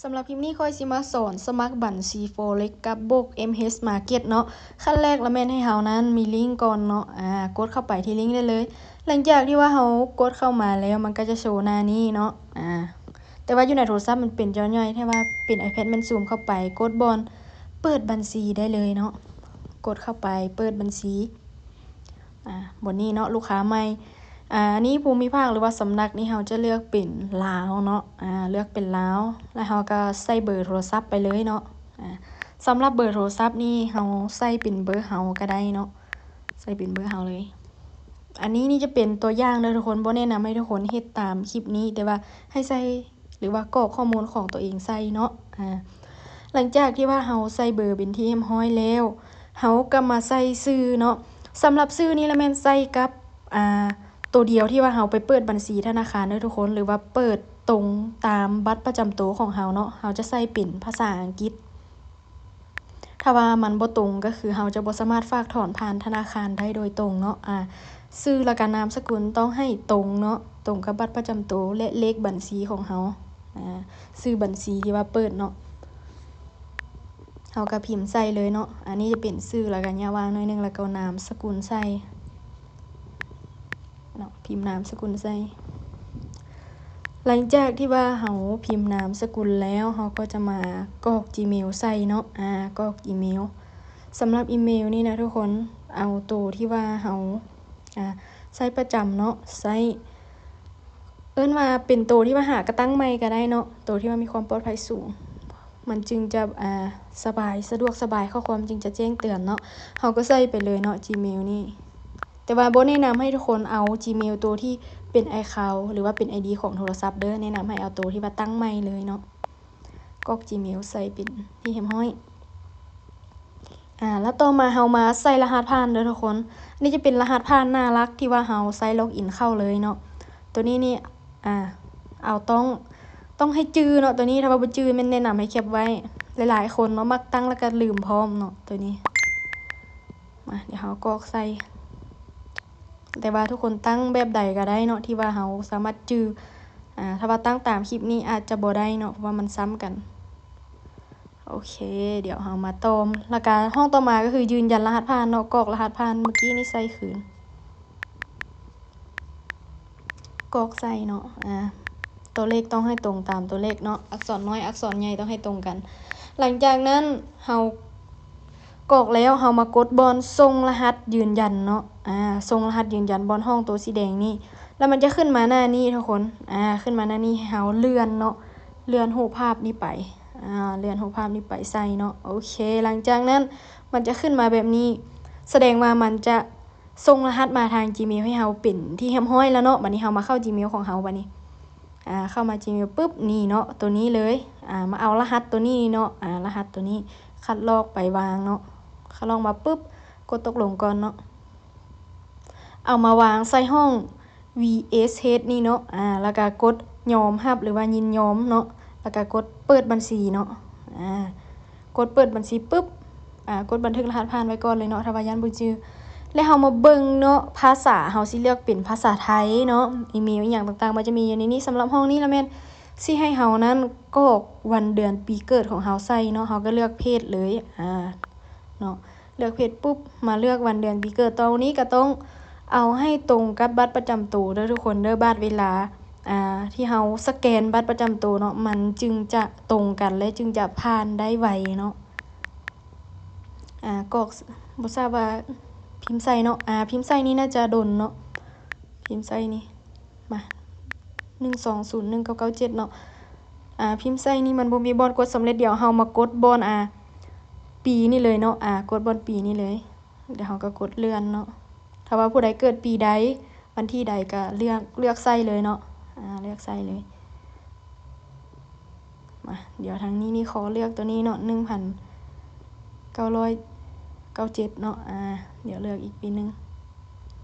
ສຳລັບຄລິບນີ້ຂ້ອຍຊິມາສອນສະໝັກບັນຊີ Forex ກັບໂບຣກ MH Market ເນາະ. ຂັ້ນແລກລະແມ່ນໃຫ້ເຮົານັ້ນມີລິ້ງກ່ອນເນາະ, ອາ ກົດເຂົ້າໄປທີ່ລິ້ງໄດ້ເລີຍ. ຫຼັງຈາກທີ່ວ່າເຮົາກົດເຂົ້າມາແລ້ວ ມັນກໍຈະໂຊໜ້ານີ້ເນາະ, ອາ ແຕ່ວ່າຢູ່ໃນໂທລະສັບມັນເປັນຈໍໃຫຍ່ ແຕ່ວ່າເປັນ iPad ແມ່ນຊູມເຂົ້າໄປ ກົດບ່ອນເປີດບັນຊີໄດ້ເລີຍເນາະ, ກົດເຂົ້າໄປເປີດບັນຊີ. ອາ ບ່ອນນີ້ເນາະ ລູກຄ້າໃໝ່. ອາ ອັນນີ້ພູມິພາກ ຫຼືວ່າສຳນັກນີ້ ເຮົາຈະເລືອກເປັນລາວເນາະ, ອາ ເລືອກເປັນລາວ ແລ້ວເຮົາກໍໃສ່ເບີໂທລະສັບໄປເລີຍເນາະ. ອາ ສຳລັບເບີໂທລະສັບນີ້ ເຮົາໃສ່ເປັນເບີເຮົາກໍໄດ້ເນາະ, ໃສ່ເປັນເບີເຮົາເລີຍ. ອັນນີ້ນີ້ຈະເປັນຕົວຢ່າງເດີທຸກຄົນ, ບໍ່ແນະນຳໃຫ້ທຸກຄົນເຮັດຕາມຄລິບນີ້, ແຕ່ວ່າໃຫ້ໃສ່ ຫຼືວ່າກອກຂໍ້ມູນຂອງຕົວເອງໃສ່ເນາະ. ອາ ຫຼັງຈາກທີ່ວ່າເຮົາໃສ່ເບີເປັນທີ່ຮຽບຮ້ອຍແລ້ວ ເຮົາກໍມາໃສ່ຊື່ເນາະ. ສຳລັບຊື່ນີ້ລະແມ່ນໃສ່ກັບ ອາ ໂຕດຽວທີ່ວ່າເຮົາໄປເປີດບັນຊີທະນາຄານເດີທຸກຄົນ, ຫຼືວ່າເປີດຕົງຕາມບັດປະຈຳໂຕຂອງເຮົາເນາະ, ເຮົາຈະໃສ່ເປັນພາສາອັງກິດ. ຖ້າວ່າມັນບໍ່ຕົງ ກໍຄືເຮົາຈະບໍ່ສາມາດຝາກຖອນຜ່ານທະນາຄານໄດ້ໂດຍຕົງເນາະ. ອາ ຊື່ ແລ້ວກະນາມສະກຸນຕ້ອງໃຫ້ຕົງເນາະ, ຕົງກັບບັດປະຈຳໂຕ ແລະ ເລກບັນຊີຂອງເຮົາ, ອາ ຊື່ບັນຊີທີ່ວ່າເປີດເນາະ, ເຮົາກໍພິມໃສ່ເລີຍເນາະ. ອັນນີ້ຈະເປັນຊື່ ແລ້ວກະຍາວວ່າງໜ້ອຍໜຶ່ງ ແລ້ວກໍນາມສະກຸນໃສ່ ເນາະ, ພິມນາມສະກຸນໃສ່. ຫຼັງຈາກທີ່ວ່າເຮົາພິມນາມສະກຸນແລ້ວ ເຮົາກໍຈະມາກອກ Gmail ໃສ່ເນາະ, ອາ ກອກອີເມວ. ສຳລັບອີເມວນີ້ນະທຸກຄົນ ເອົາໂຕທີ່ວ່າເຮົາ ອາ ໃຊ້ປະຈຳເນາະ, ໃຊ້ ເອີ້ນວ່າເປັນໂຕທີ່ວ່າຫາກະຕັ້ງໃໝ່ກໍໄດ້ເນາະ, ໂຕທີ່ວ່າມີຄວາມປອດໄພສູງ ມັນຈຶ່ງຈະ ອາ ສະບາຍ ສະດວກສະບາຍ, ຂໍ້ຄວາມຈຶ່ງຈະແຈ້ງເຕືອນເນາະ. ເຮົາກໍໃສ່ໄປເລີຍເນາະ Gmail ນີ້. ແຕ່ວ່າບໍ່ແນະນຳໃຫ້ທຸກຄົນເອົາ Gmail ໂຕທີ່ເປັນ iCloud ຫຼືວ່າເປັນ ID ຂອງໂທລະສັບເດີ, ແນະນຳໃຫ້ເອົາໂຕທີ່ວ່າຕັ້ງໃໝ່ເລີຍເນາະ, ກອກ Gmail ໃສ່ເປັນທີ່ຮຽບຮ້ອຍ. ອາ ແລ້ວຕໍ່ມາເຮົາມາໃສ່ລະຫັດຜ່ານເດີທຸກຄົນ. ອັນນີ້ຈະເປັນລະຫັດຜ່ານໜ້າຫຼັກທີ່ວ່າເຮົາໃຊ້ log in ເຂົ້າເລີຍເນາະ. ໂຕນີ້ນີ້ ອາ ເອົາ ຕ້ອງ ຕ້ອງໃຫ້ຈື່ເນາະ ໂຕນີ້. ຖ້າວ່າບໍ່ຈື່ແມ່ນແນະນຳໃຫ້ແຄັບໄວ້, ຫຼາຍໆຄົນເນາະມັກຕັ້ງແລ້ວກໍລືມພ້ອມເນາະ ໂຕນີ້. ມາ ດຽວເຮົາກອກໃສ່, ແຕ່ວ່າທຸກຄົນຕັ້ງແບບໃດກໍໄດ້ເນາະ ທີ່ວ່າເຮົາສາມາດຈື່. ອາ ຖ້າວ່າຕັ້ງຕາມຄລິບນີ້ອາດຈະບໍ່ໄດ້ເນາະ ເພາະວ່າມັນຊ້ຳກັນ. ໂອເຄ ດຽວເຮົາມາຕໍ່ ແລ້ວກະຫ້ອງຕໍ່ມາກໍຄືຢືນຢັນລະຫັດຜ່ານເນາະ, ກອກລະຫັດຜ່ານເມື່ອກີ້ນີ້ໃສ່ຄືນ. ກອກໃສ່ເນາະ, ອາ ຕົວເລກຕ້ອງໃຫ້ຕົງຕາມຕົວເລກເນາະ, ອັກສອນນ້ອຍ ອັກສອນໃຫຍ່ຕ້ອງໃຫ້ຕົງກັນ. ຫຼັງຈາກນັ້ນເຮົາກອກແລ້ວ ເຮົາມາກົດບ່ອນສົ່ງລະຫັດຢືນຢັນເນາະ, ອາ ສົ່ງລະຫັດຢືນຢັນບ່ອນຫ້ອງໂຕສີແດງນີ້ ແລ້ວມັນຈະຂຶ້ນມາໜ້ານີ້ທຸກຄົນ, ອາ ຂຶ້ນມາໜ້ານີ້ ໃຫ້ເຮົາເລື່ອນເນາະ, ເລື່ອນຮູບພາບນີ້ໄປ, ອາ ເລື່ອນຮູບພາບນີ້ໄປໃສ່ເນາະ. ໂອເຄ ຫຼັງຈາກນັ້ນມັນຈະຂຶ້ນມາແບບນີ້ ສະແດງວ່າມັນຈະ ສົ່ງລະຫັດມາທາງ Gmail ໃຫ້ເຮົາເປັນທີ່ຮຽບຮ້ອຍແລ້ວເນາະ. ບາດນີ້ເຮົາມາເຂົ້າ Gmail ຂອງເຮົາບາດນີ້, ອາ ເຂົ້າມາ Gmail ປຶບ ນີ້ເນາະ, ໂຕນີ້ເລີຍ, ອາ ມາເອົາລະຫັດໂຕນີ້ເນາະ, ອາ ລະຫັດໂຕນີ້ຄັດລອກໄປວາງເນາະ, ຄັດລອກມາປຶບ ກົດຕົກລົງກ່ອນເນາະ, ເອົາມາວາງໃສ່ຫ້ອງ VSH ນີ້ເນາະ, ອາ ແລ້ວກະກົດຍອມຮັບ ຫຼືວ່າຍິນຍອມເນາະ, ແລ້ວກະກົດເປີດບັນຊີເນາະ, ອາ ກົດເປີດບັນຊີປຶບ ອາ ກົດບັນທຶກລະຫັດຜ່ານໄວ້ກ່ອນເລີຍເນາະ ຖ້າວ່າຢ້ານບໍ່ຈື່. ແລ້ວເຮົາມາເບິ່ງເນາະ ພາສາເຮົາຊິເລືອກເປັນພາສາໄທເນາະ, ອີເມວອີ່ຫຍັງຕ່າງໆ ມັນຈະມີຢູ່ໃນນີ້. ສຳລັບຫ້ອງນີ້ລະແມ່ນຊິໃຫ້ເຮົານັ້ນກອກວັນເດືອນປີເກີດຂອງເຮົາໃສ່ເນາະ, ເຮົາກໍເລືອກເພດເລີຍ ອາ ເນາະ, ເລືອກເພດປຸບ ມາເລືອກວັນເດືອນປີເກີດ. ຕອງນີ້ກໍຕ້ອງເອົາໃຫ້ຕົງກັບບັດປະຈຳໂຕເດີທຸກຄົນເດີ, ບາດເວລາ ອາ ທີ່ເຮົາສະແກນບັດປະຈຳໂຕເນາະ ມັນຈຶ່ງຈະຕົງກັນ ແລະ ຈຶ່ງຈະຜ່ານໄດ້ໄວເນາະ. ອາ ກອກ ບໍ່ຊາບວ່າພິມໃສ່ເນາະ, ອາ ພິມໃສ່ນີ້ໜ້າຈະດົນເນາະ, ພິມໃສ່ນີ້ ມາ ໜຶ່ງສອງສູນໜຶ່ງເກົ້າເກົ້າເຈັດເນາະ, ອາ ພິມໃສ່ນີ້ມັນບໍ່ມີບ່ອນກົດສຳເລັດ. ດຽວເຮົາມາກົດບ່ອນ ອາ ປີນີ້ເລີຍເນາະ, ອາ ກົດບ່ອນປີນີ້ເລີຍ. ດຽວເຮົາກໍກົດເລື່ອນເນາະ, ຖ້າວ່າຜູ້ໃດເກີດປີໃດ ວັນທີໃດກໍເລືອກ ເລືອກໃສ່ເລີຍເນາະ, ອາ ເລືອກໃສ່ເລີຍ. ມາ ດຽວທາງນີ້ນີ້ຂໍເລືອກຕົວນີ້ເນາະ, ໜຶ່ງພັນເກົ້າຮ້ອຍເກົ້າເຈັດເນາະ, ອາ ດຽວເລືອກອີກປີໜຶ່ງ,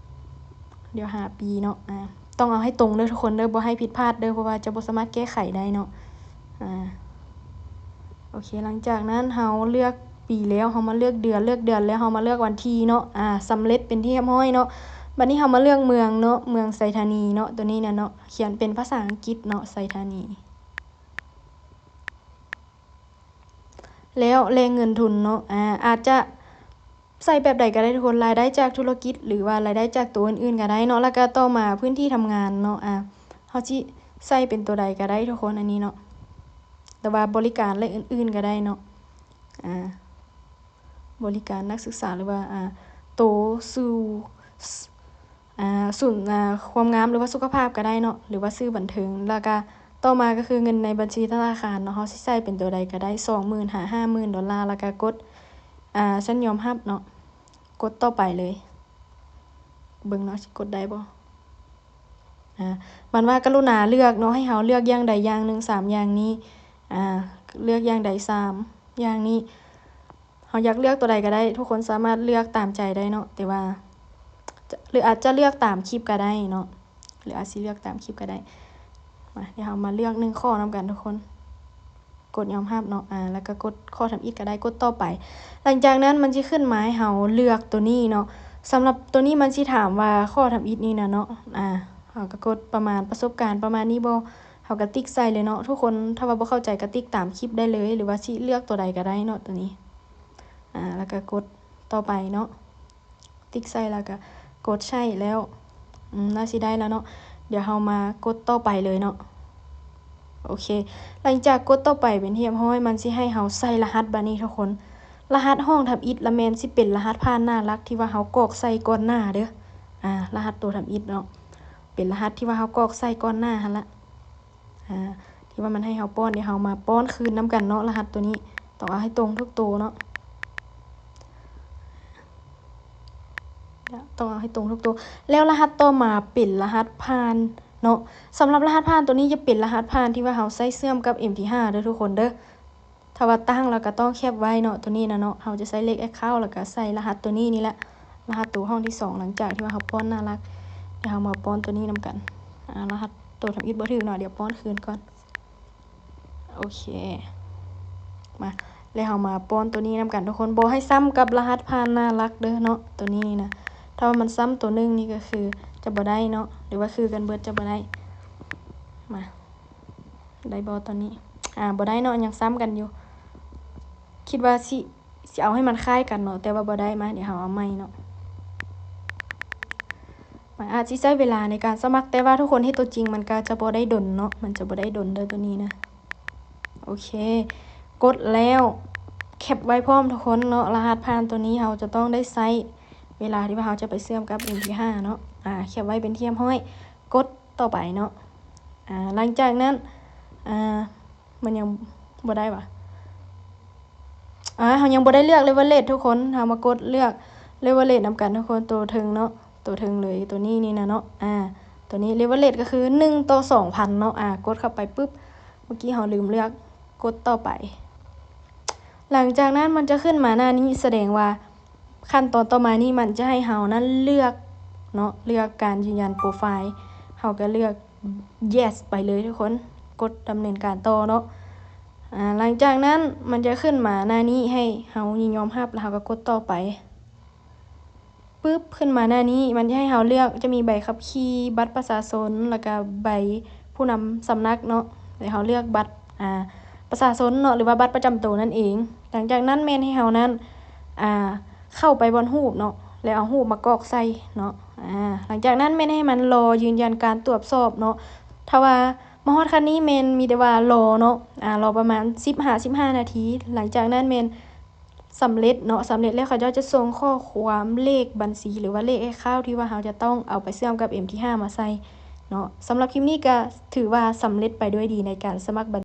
ດຽວຫາປີເນາະ, ອາ ຕ້ອງເອົາໃຫ້ຕົງເດີທຸກຄົນເດີ, ບໍ່ໃຫ້ຜິດພາດເດີ, ເພາະວ່າຈະບໍ່ສາມາດແກ້ໄຂໄດ້ເນາະ, ອາ. ໂອເຄ ຫຼັງຈາກນັ້ນເຮົາເລືອກປີແລ້ວ ເຮົາມາເລືອກເດືອນ, ເລືອກເດືອນແລ້ວເຮົາມາເລືອກວັນທີເນາະ, ອາ ສຳເລັດເປັນທີ່ຮຽບຮ້ອຍເນາະ. ບັດນີ້ເຮົາມາເລືອກເມືອງເນາະ, ເມືອງໄຊທານີເນາະ, ຕົວນີ້ນະເນາະ, ຂຽນເປັນພາສາອັງກິດເນາະ, ໄຊທານີ. ແລ້ວແຫຼ່ງເງິນທຶນເນາະ ອາ ອາດຈະໃຊ້ແບບໃດກໍໄດ້ທຸກຄົນ ລາຍໄດ້ຈາກທຸລະກິດ ຫຼືວ່າລາຍໄດ້ຈາກໂຕອື່ນໆກໍໄດ້ເນາະ. ແລ້ວກໍຕໍ່ມາພື້ນທີ່ທຳງານເນາະ ອາ ເຮົາຊິໃຊ້ເປັນໂຕໃດກໍໄດ້ທຸກຄົນ ອັນນີ້ເນາະ ຫຼືວ່າບໍລິການ ແລະ ອື່ນໆກໍໄດ້ເນາະ ອາ ບໍລິການນັກສຶກສາ ຫຼືວ່າ ອາ ໂຕສູ່ ສ- ອາ ສູນ ອາ ຄວາມງາມ ຫຼືວ່າສຸຂະພາບກໍໄດ້ເນາະ ຫຼືວ່າສື່ບັນເທີງ. ແລ້ວກະຕໍ່ມາກໍຄືເງິນໃນບັນຊີທະນາຄານເນາະ ເຮົາຊິໃສ່ເປັນໂຕໃດກໍໄດ້ ສອງໝື່ນຫາຫ້າໝື່ນໂດລາ. ແລ້ວກະກົດ ອາ ສັນຍອມຮັບເນາະ ກົດຕໍ່ໄປເລີຍ ເບິ່ງເນາະ ຊິກົດໄດ້ບໍ່. ອາ ມັນວ່າກະລຸນາເລືອກເນາະ ໃຫ້ເຮົາເລືອກຢ່າງໃດຢ່າງໜຶ່ງ ສາມຢ່າງນີ້ ອາ ເລືອກຢ່າງໃດ ສາມຢ່າງນີ້. ເຮົາຢາກເລືອກຕົວໃດກໍໄດ້ ທຸກຄົນສາມາດເລືອກຕາມໃຈໄດ້ເນາະ ແຕ່ວ່າ ຈະ ຫຼືອາດຈະເລືອກຕາມຄລິບກໍໄດ້ເນາະ ຫຼືອາດຊິເລືອກຕາມຄລິບກໍໄດ້. ມາ ດຽວເຮົາມາເລືອກໜຶ່ງຂໍ້ນຳກັນທຸກຄົນ ກົດຍອມຮັບເນາະ ອາ ແລ້ວກໍກົດຂໍ້ທຳອິດກໍໄດ້ ກົດຕໍ່ໄປ. ຫຼັງຈາກນັ້ນມັນຊິຂຶ້ນມາໃຫ້ເຮົາເລືອກຕົວນີ້ເນາະ ສຳລັບຕົວນີ້ມັນຊິຖາມວ່າຂໍ້ທຳອິດນີ້ນະເນາະ ອາ ເຮົາກໍກົດປະມານປະສົບການປະມານນີ້ບໍ່ ເຮົາກໍຕິກໃສ່ເລີຍເນາະ ທຸກຄົນ ຖ້າວ່າບໍ່ເຂົ້າໃຈກໍຕິກຕາມຄລິບໄດ້ເລີຍ ຫຼືວ່າຊິເລືອກຕົວໃດກໍໄດ້ເນາະ ຕົວນີ້ ອາ ແລ້ວກໍກົດຕໍ່ໄປເນາະ ຕິກໃສ່ແລ້ວກໍກົດໃຊ້ແລ້ວ ອືມ ໜ້າຊິໄດ້ແລ້ວເນາະ. ດຽວເຮົາມາກົດຕໍ່ໄປເລີຍເນາະ ໂອເຄ. ຫຼັງຈາກກົດຕໍ່ໄປເປັນທີ່ຮຽບຮ້ອຍ ມັນຊິໃຫ້ເຮົາໃສ່ລະຫັດບາດນີ້ທຸກຄົນ ລະຫັດຫ້ອງທຳອິດລະແມ່ນຊິເປັນລະຫັດຜ່ານໜ້າຫຼັກທີ່ວ່າເຮົາກອກໃສ່ກ່ອນໜ້າເດີ້ ອາ ລະຫັດໂຕທຳອິດເນາະ ເປັນລະຫັດທີ່ວ່າເຮົາກອກໃສ່ກ່ອນໜ້າຫັ້ນລະ ອາ ທີ່ວ່າມັນໃຫ້ເຮົາປ້ອນ ດຽວເຮົາມາປ້ອນຄືນນຳກັນເນາະ ລະຫັດໂຕນີ້ ຕ້ອງເອົາໃຫ້ຕົງທຸກໂຕເນາະ ຕ້ອງເອົາໃຫ້ຕົງທຸກໂຕ. ແລ້ວລະຫັດຕໍ່ມາເປັນລະຫັດຜ່ານເນາະ ສຳລັບລະຫັດຜ່ານໂຕນີ້ຈະເປັນລະຫັດຜ່ານທີ່ວ່າເຮົາໃຊ້ເຊື່ອມກັບເອັມທີຫ້າເດີ້ທຸກຄົນເດີ້. ຖ້າວ່າຕັ້ງແລ້ວກໍຕ້ອງແຄັບໄວ້ເນາະ ໂຕນີ້ນະເນາະ ເຮົາຈະໃສ່ເລກແອັກເຄົາ ແລ້ວກໍໃສ່ລະຫັດໂຕນີ້ນີ້ແຫຼະ ລະຫັດໂຕຫ້ອງທີສອງ ຫຼັງຈາກທີ່ວ່າເຮົາປ້ອນໜ້າຫຼັກ. ດຽວເຮົາມາປ້ອນໂຕນີ້ນຳກັນ ອາ ລະຫັດໂຕທຳອິດບໍ່ຖືກເນາະ ດຽວປ້ອນຄືນກ່ອນ ໂອເຄ ມາ ແລ້ວເຮົາມາປ້ອນໂຕນີ້ນຳກັນທຸກຄົນ ບໍ່ໃຫ້ຊ້ຳກັບລະຫັດຜ່ານໜ້າຫຼັກເດີ້ເນາະ ໂຕນີ້ນະ ຖ້າວ່າມັນຊ້ຳໂຕໜຶ່ງນີ້ກໍຄືຈະບໍ່ໄດ້ເນາະ ຫຼືວ່າຄືກັນເບິດຈະບໍ່ໄດ້ ມາ ໄດ້ບໍ່ຕອນນີ້ ອາ ບໍ່ໄດ້ເນາະ ຍັງຊ້ຳກັນຢູ່ ຄິດວ່າຊິ ຊິເອົາໃຫ້ມັນຄ້າຍກັນເນາະ ແຕ່ວ່າບໍ່ໄດ້ ມາ ດຽວເຮົາເອົາໃໝ່ເນາະ ມັນອາດຊິໃຊ້ເວລາໃນການສະໝັກ ແຕ່ວ່າທຸກຄົນເຮັດຕົວຈິງມັນກໍຈະບໍ່ໄດ້ດົນເນາະ ມັນຈະບໍ່ໄດ້ດົນເດີ້ໂຕນີ້ນະ ໂອເຄ ກົດແລ້ວ ແຄັບໄວ້ພ້ອມທຸກຄົນເນາະ ລະຫັດຜ່ານໂຕນີ້ເຮົາຈະຕ້ອງໄດ້ໃຊ້ເວລາທີ່ວ່າເຮົາຈະໄປເຊື່ອມກັບເອັມທີຫ້າເນາະ ອາ ແຄັບໄວ້ເປັນທີ່ຮຽບຮ້ອຍ ກົດຕໍ່ໄປເນາະ ອາ ຫຼັງຈາກນັ້ນ ອາ ມັນຍັງບໍ່ໄດ້ຫວາ ອາ ເຮົາຍັງບໍ່ໄດ້ເລືອກເລເວີເຣຈທຸກຄົນ ເຮົາມາກົດເລືອກເລເວີເຣຈນຳກັນທຸກຄົນ ໂຕເທິງເນາະ ໂຕເທິງເລີຍ ໂຕນີ້ນີ້ນະເນາະ ອາ ໂຕນີ້ເລເວີເຣຈກໍຄືໜຶ່ງຕໍ່ສອງພັນເນາະ ອາ ກົດເຂົ້າໄປປຶບ ເມື່ອກີ້ເຮົາລືມເລືອກ ກົດຕໍ່ໄປ ຫຼັງຈາກນັ້ນມັນຈະຂຶ້ນມາໜ້ານີ້ ສະແດງວ່າ ຂັ້ນຕອນຕໍ່ມານີ້ມັນຈະໃຫ້ເຮົານັ້ນເລືອກເນາະ ເລືອກການຢືນຢັນໂປຣໄຟລ໌ ເຮົາກໍເລືອກ yes ໄປເລີຍທຸກຄົນ ກົດດຳເນີນການຕໍ່ເນາະ ອາ ຫຼັງຈາກນັ້ນມັນຈະຂຶ້ນມາໜ້ານີ້ໃຫ້ເຮົາຍິນຍອມຮັບ ແລ້ວເຮົາກໍກົດຕໍ່ໄປ ປຶບ ຂຶ້ນມາໜ້ານີ້ມັນຈະໃຫ້ເຮົາເລືອກ ຈະມີໃບຂັບຂີ່ ບັດປະຊາຊົນ ແລ້ວກໍໃບຜູ້ນຳສຳນັກເນາະ ແລ້ວເຮົາເລືອກບັດ ອາ ປະຊາຊົນເນາະ ຫຼືວ່າບັດປະຈຳໂຕນັ້ນເອງ ຫຼັງຈາກນັ້ນແມ່ນໃຫ້ເຮົານັ້ນ ອາ ເຂົ້າໄປບ່ອນຮູບເນາະ ແລ້ວເອົາຮູບມາກອກໃສ່ເນາະ ອາ ຫຼັງຈາກນັ້ນແມ່ນໃຫ້ມັນລໍຢືນຢັນການຕວດສອບເນາະ ຖ້າວ່າມາຮອດຂັ້ນນີ້ແມ່ນມີແຕ່ວ່າລໍເນາະ ອາ ລໍປະມານສິບຫາສິບຫ້ານາທີ ຫຼັງຈາກນັ້ນແມ່ນ ສຳເລັດເນາະ ສຳເລັດແລ້ວເຂົາເຈົ້າຈະສົ່ງຂໍ້ຄວາມ ເລກບັນຊີ ຫຼືວ່າເລກແອັກເຄົາທີ່ວ່າເຮົາຈະຕ້ອງເອົາໄປເຊື່ອມກັບເອັມທີຫ້າມາໃສ່ເນາະ ສຳລັບຄລິບນີ້ກໍຖືວ່າສຳເລັດໄປດ້ວຍດີໃນການສະໝັກບັນ